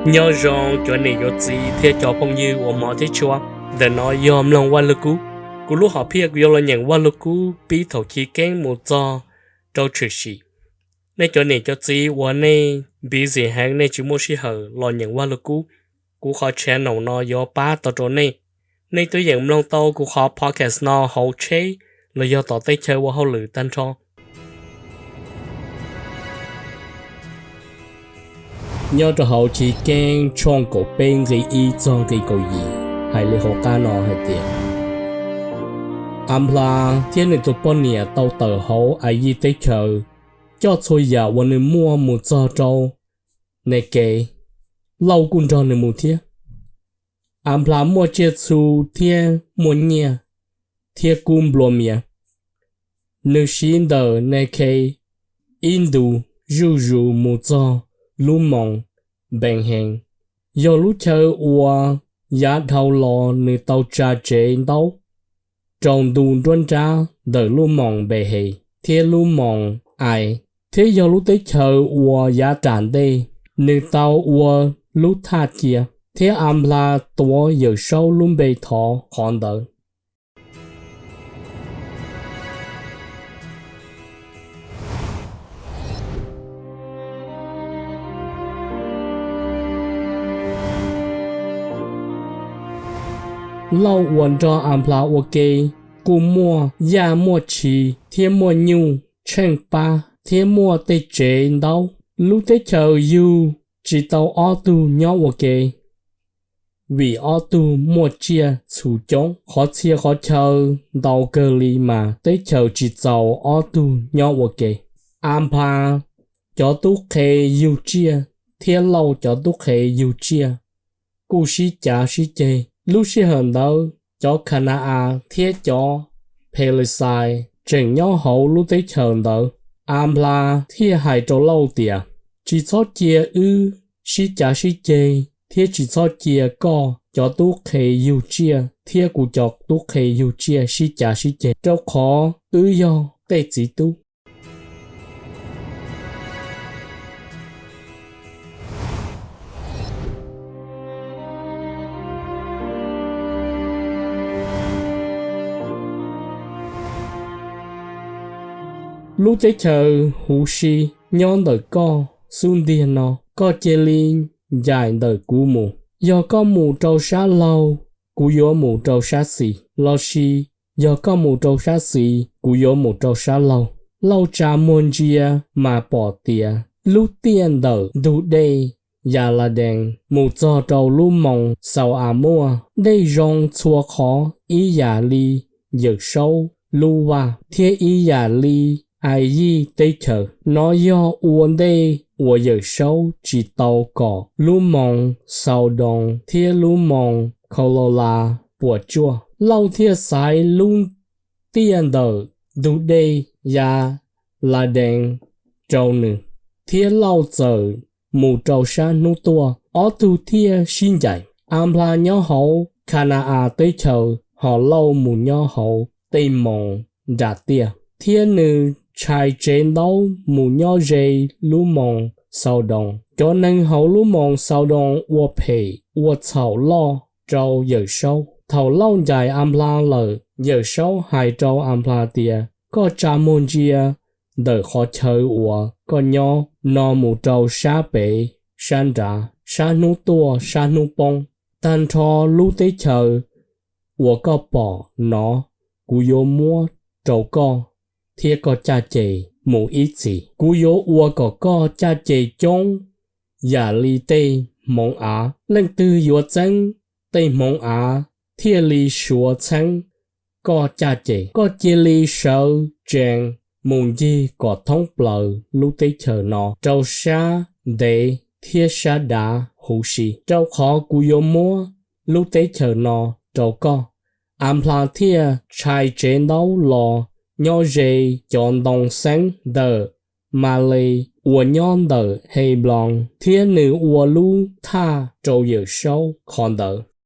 Nyob zoo cov niam cov txiv thiab cov phooj ywg uas hmov thiab tshua. Ntawm no yog mloog Vaj Lug Kub. Kuv lub hom phiaj kuv yuav los nyeem Vaj Lug Kub pib thaum chiv keeb mus txog rau tshwm sim. Nej cov niam cov txiv uas nej busy heev, nej tsis muaj sij hawm los nyeem Vaj Lug Kub, kuv qhov channel no yuav pab tau rau nej. Nej twb yeej mloog tau kuv qhov podcast no hauv tsheb los yog tom teb chaws ua hauj lwm tag nrho. Nyob rau hauv Chiv Keeb tshooj kaum peb nqe ib txog nqe kaum yim hais li hauv qab no hais tias, Anplas thiab nws tus poj niam tau tawm hauv Aiyij teb chaws, coj txhua yam uas nws muaj mus txog rau Nekev. Lauj kuj nrog nws mus thiab. Anplas muaj tsiaj txhu thiab muaj nyiaj, thiab kub nplua mias. Nws siv ntawm Nekev ib ntus zuj zus mus txog lub moos Npeehees, yog lub chaw uas yav dhau los nws tau tsa tsev ntaub rau ntu nruab nrab ntawm lub moos Npeehees thiab lub moos Ais, thiab yog lub teb chaws uas yav ram ntej nws tau ua lub thaj cia, thiab Anplas tuav Yawmsaub lub npe thov qhov ntawd. Lauj uas nrog Anplas ua ke kuj muaj yaj muaj tshis thiab muaj nyuj tsheej pab thiab muaj tej tsev ntaub. Lub teb chaws yug tsis tau ob tug nyob ua ke, vim ob tug muaj tsiaj txhu coob. Qhov txhia qhov chaw ntau kawg li mas teb chaws tsis txaus ob tug nyob ua ke. Anplas cov tub qhe yug tsiaj thiab Lauj cov tub qhe yug tsiaj kuj sib cav sib ceg. Lub sij hawm ntawd cov Khana-as thiab cov Phelisais tseem nyob hauv lub teb chaws ntawd. Anplas thiaj hais rau Lauj tias, Tsis txhob cia wb sib cav sib ceg, thiab tsis txhob cia koj cov tub qhe yug tsiaj thiab kuv cov tub qhe yug tsiaj sib cav sib ceg, rau qhov wb yog tej txiv tub. Lub teb chaws huv si nyob ntawm koj xub ntiag no, koj cia li ncaim ntawm kuv mus. Yog koj mus rau sab laug, kuv yuav mus rau sab xis, lossis yog koj mus rau sab xis, kuv yuav mus rau sab laug. Lauj tsa muag ntsia mas pom tias lub tiaj ntawm ntug dej Yaladees mus txog rau lub moos Xaus-a-muaj. Dej zoo txhua qhov ib yam li Yawmsaub lub vaj, thiab ib yam li Aiyij teb chaws. Nov yog ua ntej uas Yawmsaub tsis tau kom lub moos Xaudoos thiab lub moos Khaulaulas puas tsuaj. Lauj thiaj xaiv lub tiaj ntawm ntug dej Yaladees rau nws, thiab Lauj txawm mus rau sab hnub tuaj, ob tug thiaj sib ncaim. Anplas nyob hauv Khana-as teb chaws, hos Lauj mus nyob hauv tej moos nram tiaj, thiab nws tshais tsev ntaub mus nyob ze lub moos Xaudoos. Cov neeg hauv lub moos Xaudoos ua phem ua txhaum loj rau Yawmsaub. Thaum Lauj ncaim Anplas lawm, Yawmsaub hais rau Anplas tias, Koj tsa muag ntsia ntawm qhov chaw uas koj nyob no mus rau sab pem, sab nrad, sab hnub tuaj, sab hnub poob, tag nrho lub teb chaws uas koj pom no, kuv yuav muab rau koj thiab koj caj ces mus ib txhis. Kuv yuav ua kom koj caj ces coob yam li tej hmoov av. Leej twg yuav txeeb tej hmoov av thiaj li suav txheeb koj caj ces. Koj cia li sawv tsees mus ncig kom thoob plaws lub teb chaws no rau sab ntev thiab sab dav huv si, rau qhov kuv yuav muab lub teb chaws no rau koj. Anplas thiaj tshais tsev ntaub los nyob ze cov ntoo xeeb ntawm Males uas nyob ntawm Henploos, thiab nws ua lub thaj rau Yawmsaub qhov ntawd.